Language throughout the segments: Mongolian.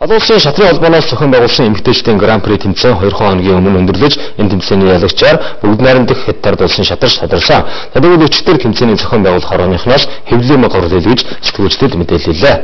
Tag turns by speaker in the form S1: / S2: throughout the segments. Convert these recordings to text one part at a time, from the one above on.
S1: Олон улсын шатрын холбооноос зохион байгуулсан эмэгтэйчдийн Гран При тэмцээн 2 хоногийн өмнө өндөрлөж, энэ тэмцээний ялагчаар бүгд найрамдах Хятад улсын шатарч тодорсон. Тэгвэл өчигдөр тэмцээний зохион байгуулах хорооныхноос хэвлэлийн мага орлоо гэж сэтгүүлчдэд мэдээллээ.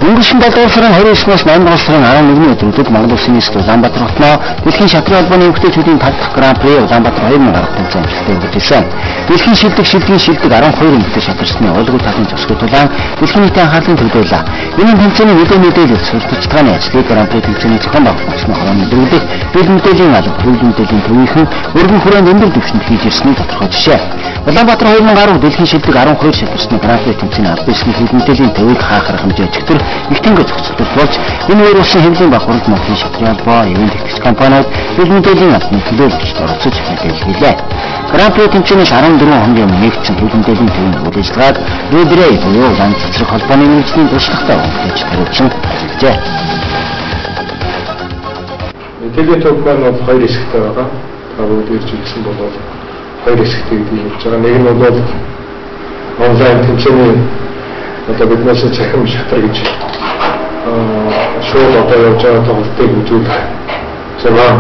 S2: Өнгөрсөн 7 дугаар сарын 29-наас 8 дугаар сарын 11-ний өдрүүдэд Монгол Улсын нийслэл Улаанбаатар хотноо дэлхийн шатрын холбооны эмэгтэйчүүдийн 5 дахь Гран При Улаанбаатар 2010 тэмцээн амжилттай өнгөрч ирсэн. Дэлхийн шилдэг, шилдгийн шилдэг 12 эмэгтэй шатарчны уйлгүй талын зөсгөө тулаан дэлхийн нийтийн анхаарлыг төвлөрүүлээ. Энэ тэмцээний нөлөө мэдээлэл сурталчилгааны ажлыг Гран При тэмцээний зохион байгуулалт хорооны дэвлэх бэлэн мэдээллийн алба, хэвлэл мэдээллийн төвийнхэн өргөн хүрээнд өндөр түвшинд хийж ирснийг тодорхой жишээ. Улаанбаатар 2010 дэлхийн шилдэг 12 шатарчны Гран При тэмцээний алба ёсны хэвлэл мэдээллийн төвийг хаах хэмжээ өчигдөр ихтэнгэ зохицуулалт болж, энэ үеэр улсын хэвлэлийн баг хуралд Монголын шатрын холбоо, ивээн тэтгэгч компаниуд, хэвлэл мэдээллийн албаны төлөөлөгчд оролцож мэдээлэл хийлээ. Гран При тэмцээнээс 14 хоногийн өмнө нэгдсэн хэвлэл мэдээллийн төвийн үйл ажиллагааг Ребрей буюу Улаан цэцэрлэг холбооны мэргэжлийн туршлагатай өнгөж хариуцсан ажиллажээ.
S3: Мэдээллийн төв маань бол хоёр хэсэгтэй байгаа. Та бүгд ирж үзсэн бол хоёр хэсэгтэй гэдгийг хэлж байгаа. Нэг нь бол онлайн тэмцээний одоо биднээс цахим шатар гэж шууд одоо явж байгаа тоглолтыг үзүүлэх зураг,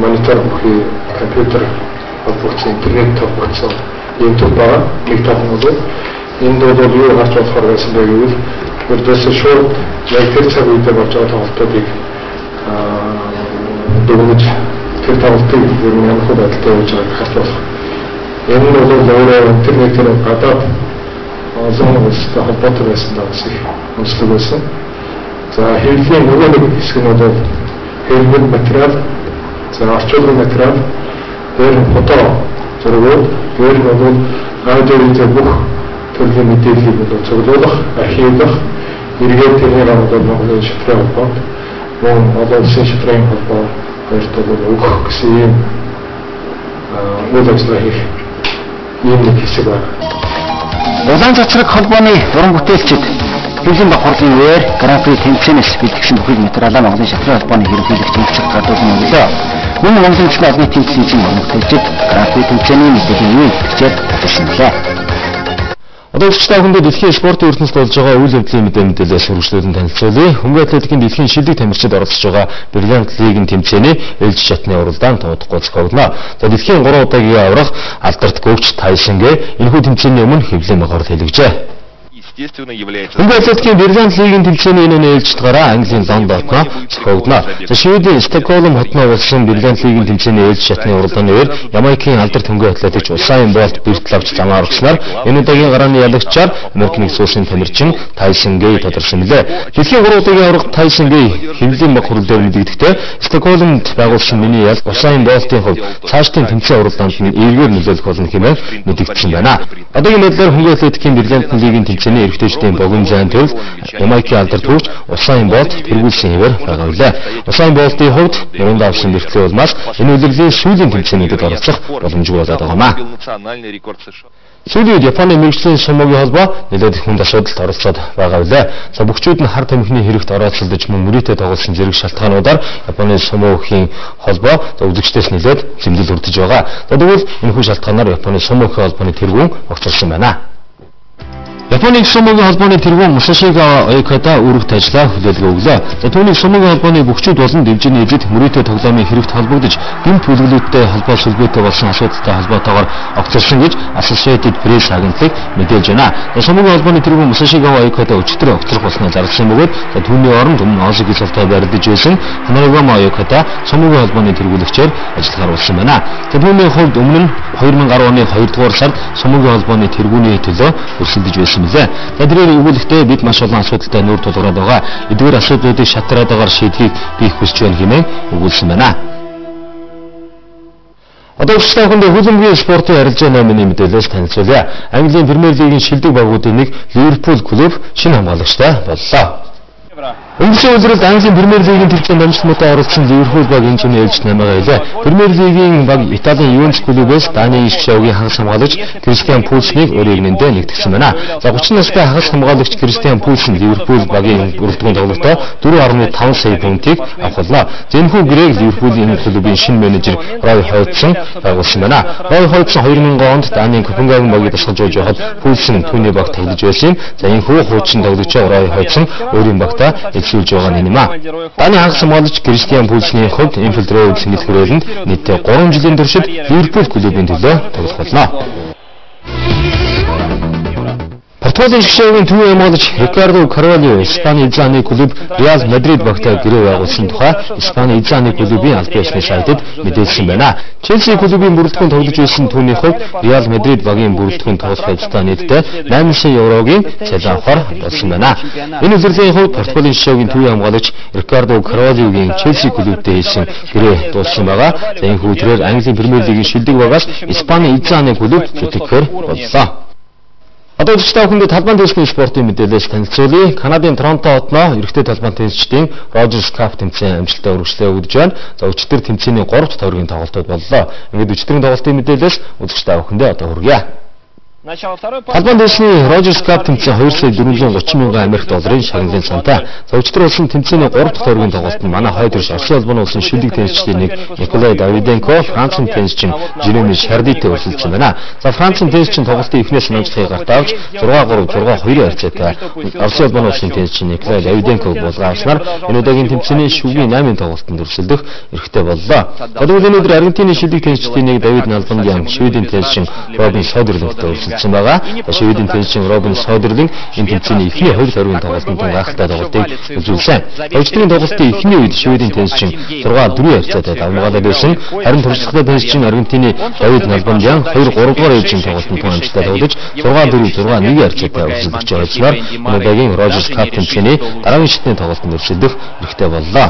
S3: монитор бүхий компьютер холбогдсон, интернет холбогдсон ийм төв байгаа. Нэг тал нь бол энд бол юу гарч болохоор байсан бэ гэвэл ердөөсөө шууд яг тэр цаг үедээ болж байгаа тоглолтуудыг дүгнэж тэр тоглолтыг ер нь ямар байдалтай явж байгааг харж болох. Энэ нь бол өөрөө интернетээр гадаад олон улстай холбоотой байсан даа их онцлог байсан. За хэвлэлийн нөгөө нэг хэсэг нь бол хэвлэл материал, за орчуулгын материал, дээр нь фото зургууд, дээр нь бол аудио видео бүх төрлийн мэдээллийг бол цуглуулах, архивлах, эргээд тэрнийг бол Монголын шатрын холбоонд, мөн олон улсын шатрын холбоо хоёрт бол өгөх гэсэн ийм үйл ажиллагаа хийх ийм нэг хэсэг байна.
S2: Улаан цэцэрлэг холбооны уран бүтээлчид хэвлэлийн баг хурлын үеэр Гран При тэмцээнээс бэлтгэсэн бүхэл материалаа Монголын шатрын холбооны ерөнхийлөгч Инцэг гадуухан өглөө. Мөн Монголын үндэсний албаны телевизийн уран бүтээлчид Гран При тэмцээний мэдээллийн үеийн тэтгэгчээр ажилласан билээ.
S1: Одоо үзэгч та бүхэндээ дэлхийн спортын ертөнцид болж байгаа үйл явдлын мэдээлэлээс үргэлжлүүлэн танилцуулъя. Хөнгө атлетикийн дэлхийн шилдэг тамирчид оролцож байгаа Бриллиант лигийн тэмцээний ээлж шатны уралдаан туудахгүй зохиоглоно. За дэлхийн 3 удаагийн аврах алдарт гөвч Тайсон Гэ энэхүү тэмцээний өмнө хэвлэлийн багаар хэлэгжээ. Хөнгө атлетикийн Бриллиант лигийн тэмцээний энэ ээлжид гараа Английн Лондонт зохиогдоно. За Шведийн Стокгольм хотноо болсон Бриллиант лигийн тэмцээний ээлж шатны уралдааны үеэр Ямайкын алдарт хөнгө атлетикч Усайн Болт бэртэл авч замаар орсноор энэ удаагийн гарааны ялагчаар Америк нэгдсэн улсын тамирчин Тайсон Гэй тодорсон мөлий. Дэлхийн 3 удаагийн аврах Тайсон Гэй хэвлэлийн баг хурал дээр мэдэгдэхдээ Стокгольмд байгуулсан миний ял Усайн Болтын хувьд цаашдын тэмцээн уралдаанд нь эергээр нөлөөлөх болно хэмээн мэдэгдсэн байна. Одоогийн байдлаар хөнгө атлетикийн Бриллиант лигийн тэмцээний эрэгтэйчдийн богино зайн төрөл Ямайкын алдарт хөгж Усайн Болт тэргүүлсэн хэвээр байгаа үлээ. Усайн Болтын хувьд мөрөнд авсан бэртлийн улмаас энэ улирлын сүүлийн тэмцээнүүдэд оролцох боломжгүй болоод байгаа юм аа. Сүүлийн үед Японы мэргэжлийн сумогийн холбоо нэлээд их хүнд асуудалд оролцоод байгаа үлээ. За бөхчүүд нь хар тамхины хэрэгт орооцолдож мөн мөрийтэй тоглосон зэрэг шалтгаануудаар Японы сумогийн холбоо үзэгчдээс нэлээд зэмлэл хүртэж байгаа. За тэгвэл энэхүү шалтгаанаар Японы сумогийн холбооны тэргүүн огцорсон байна. Японы сумогийн холбооны тэргүүн Мусашига Ояката үүрэгт ажиллаа хүлээлгээ өглөө. За түүнийг сумогийн холбооны бөхчүүд болон дивжиний эзэд мөрийтэй тоглоомын хэрэгт холбогдож гэмт бүлэглүүдтэй холбоо сүлбээтэй болсон асуудалтай холбоотойгоор огцорсон гэж Associated Press агентлаг мэдээлж байна. За сумогийн холбооны тэргүүн Мусашига Ояката өчигдөр огцрох болсноо зарласан бөгөөд за түүний оронд өмнө Озоки цолтой барилдаж байсан Ханаригама Ояката сумогийн холбооны тэргүүлэгчээр ажиллахаар болсон байна. За түүний хувьд өмнө нь 2010 оны 2 дугаар сард сумогийн холбооны тэргүүний төлөө өрсөлдөж байсан. За тэрээр өгүүлэхдээ бид маш олон асуудалтай нүүр тулгараад байгаа. Эдгээр асуудлуудыг шатраадаагаар шийдэхийг би их хүсэж байна хэмээн өгүүлсэн байна. Одоо үзэгч та бүхэндээ хөлбөмбөгийн спортын арилжаа номын мэдээлэлээс танилцуулъя. Английн Премьер лигийн шилдэг багуудын нэг Ливерпул клуб шинэ хамгаалагчтай боллоо. Өнгөрсөн улиралд Английн Премьер Лигийн тэмцээнд амжилт муутай оролцсон Ливерпул баг энэ зуны ээлжид 8-аа илээ. Премьер Лигийн баг Италийн Ювентус клубээс Даны ишг шавгийн хагас хамгаалагч Кристиан Пулснийг өөрийн нэгнэндээ нэгтгэсэн байна. За 30 настай хагас хамгаалагч Кристиан Пулсен Ливерпул багийн бүрэлдэхүүн тоглолтоо 4.5 сая фунтыг авах болно. Зэнхүү гэрээг Ливерпулийн клубын шинэ менежер Рой Хойтсон байгуулсан байна. Рой Хойтсон 2000 онд Данийн Копенгаген багийг тасгалж байж байхад Пулсен түүний багт тоглож байсан юм. За энэхүү хуучин тоглогчоо Рой Хойтсон өөрийн багтаа эзэлж байгаа нь юм а. Даны хагас хамгаалагч Кристиан Пулсны хувьд Энфилд Роуд сэнгэлт хүрээлэнд нийтдээ 3 жилийн туршид Ливерпул клубын төлөө тоглох болно. Португалийн шгшээгийн төвийн хамгаалагч Рикардо Карвалио Испани эзэн клуб Реал Мадрид багтай гэрээ байгуулсан тухай Испани эзэн клубын албан ёсны сайтад мэдээлсэн байна. Челси клубын бүрэлдэхүүн тоглож байсан түүний хувьд Реал Мадрид багийн бүрэлдэхүүн тоглох ажилтаа нийтдээ 8 сая еврогийн цалин авахар болсон байна. Энэ улирлын хувьд Португалийн шгшээгийн төвийн хамгаалагч Рикардо Карвалиогийн Челси клубтэй хийсэн гэрээ дууссан байгаа. За энэ хүүтрээр Английн Премьер Лигийн шилдэг багаас Испани эзэн клуб зүтгэхээр боллоо. Одоо үзэгч та бүхэндээ талбайн теннисний спортын мэдээлэлээс танилцуулъя. Канадын Торонто хотноо эрэгтэй талбайн теннисчдийн Rogers Cup тэмцээн амжилттай үргэлжлээ өгдөж байна. За өчигдөр тэмцээний 3 дахь тойргийн тоглолтууд боллоо. Ингээд өчигдрийн тоглолтын мэдээлэлээс үзэгч та бүхэндээ одоо хүргье. Талбайн теннисний Rogers Cup тэмцээн 2 сая 430 мянган Америк долларын шагналын цантай. За өчигдөр болсон тэмцээний 3 дахь тойргийн тоглолтод манай хойд төрш Оросын холбооны улсын шилдэг теннисчдийн нэг Николай Давиденко Францын теннисчин Жереми Шардитэй өрсөлдсөн байна. За Францын теннисчин тоглолтын эхнээс санамжлахыг гарт авч 6-3 6-2 харьцаатай Оросын холбооны улсын теннисчин Николай Давиденког булгаа авснаар энэ удаагийн тэмцээний шүгийн 8-ын тоглолтод өрсөлдөх эрхтэй боллоо. Тэгвэл энэ өдөр Аргентины шилдэг теннисчдийн нэг Давид Налбандян Шведийн теннисчин Робин Содерлингтэй өрсөлдсөн байгаа. Шведийн теннисчин Робин Содерлинг энэ тэмцээний эхний 2 тойргийн тоглолтод гайхалтай тоглолтыг үзүүлсэн. Өчигдрийн тоглолтын эхний үед Шведийн теннисчин 6-4 харьцаатай давмгаалаад байсан. Харин туршлагатай теннисчин Аргентины Давид Налбандян 2-3 дугаар ээлжийн тоглолтод тун амжилттай тоглож 6-4 6-1 харьцаатай өрсөлдөгчөө хожсноор энэ удаагийн Rogers Cup тэмцээний дараагийн шатны тоглолтод өрсөлдөх эрхтэй боллоо.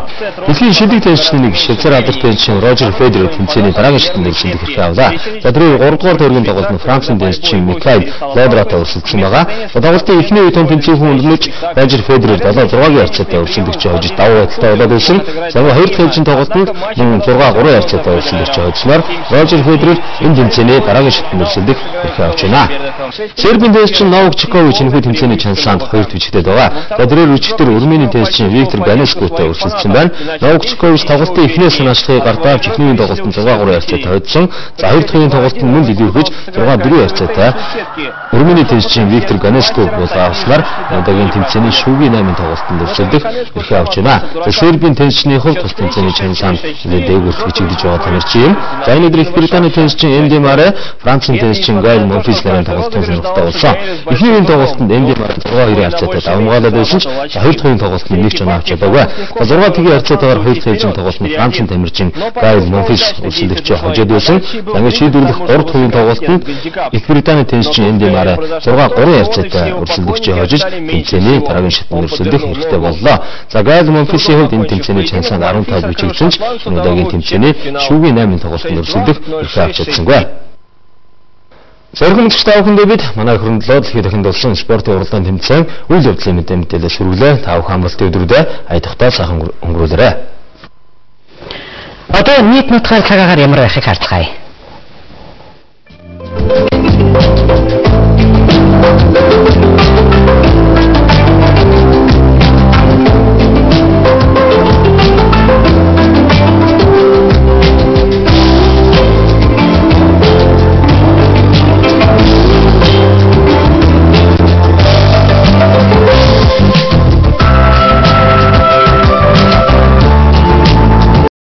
S1: Дэлхийн шилдэг теннисчдийн нэг Швейцар алдарт теннисчин Рожер Федерер тэмцээний дараагийн шатанд өрсөлдөх эрхээ авлаа. За тэрээр 3 дугаар тойргийн тоглолтод Францын теннисчин Михаил Лодратай өрсөлдсөн байгаа. Тоглолтын эхний үед тэмцээн өнгөрнөж Рожер Федерер 7-6-гийн харьцаатай өрсөлдөгчөө хожиж давуу байдалтай болоод байсан. За хоёр дахь ээлжийн тоглолтод мөн 6-3 харьцаатай өрсөлдөгчөө хожсноор Рожер Федерер энэ тэмцээний дараагийн шатанд өрсөлдөх эрхээ авч байна. Сербийн теннисчин Новак Джокович энэхүү тэмцээний чансаанд хоёрт бичигдээд байгаа. За тэрээр өчигдөр Урминий теннисчин Виктор Ганескотой өрсөлдсөн байна. Новак Джокович тоглолтын эхнээс санаачлахыг гарт авч эхний тоглолтод 6-3 харьцаатай хожсон. За хоёр дахь тоглолтод мөн илүүрхэж 6-4 харьцаатай Урминий теннисчин Виктор Ганеско булгаа авснаар удаагийн тэмцээний шүгийн 8-ын тоглолтод өрсөлдөх эрхээ авч байна. За Сербийн теннисчний хувьд тус тэмцээний чансаанд нэлээд дээгүүр бичигдэж байгаа тамирчин юм. За энэ өдөр Их Британий теннисчин Энди Маре Францын теннисчин Гайл Монфис нарын тоглолтын сонирхолтой болсон. Эхний үеийн тоглолтод Энди Маре 6-2 харьцаатай давмгаалаад байсан ч хоёр дахь үеийн тоглолтод нэг ч оноо авч чадаагүй. За 6-1 харьцаатайгаар хоёр дахь ээлжийн тоглолтод Францын тамирчин Гайл Монфис өрсөлдөгчөө хожоод байсан. За ингээд шийдвэрлэх 3 дахь үеийн тоглолтод Их Британий теннисчин Энди Маре 6-3 харьцаатай өрсөлдөгчөө хожиж тэмцээний дараагийн шатанд өрсөлдөх эрхтэй боллоо. За Гайл Монфисийн хувьд энэ тэмцээний чансаанд 15 бичигдсэн ч энэ удаагийн тэмцээний шүгийн 8-ын тоглолтод өрсөлдөх эрхээ авч чадсангүй. Зорихон үзэгч та бүхэндээ бид манай хөрөнгөлөө дэлхийд дахинд болсон спортын уралдаан тэмцээн үйл явдлын мэдээлэл хүргэлээ. Та бүхэн амралтын өдрүүдэд аятайхтай сайхан өнгөрүүлээрэй.
S2: Одоо нийт нутгаар цаг агаар ямар байхыг харцгаая.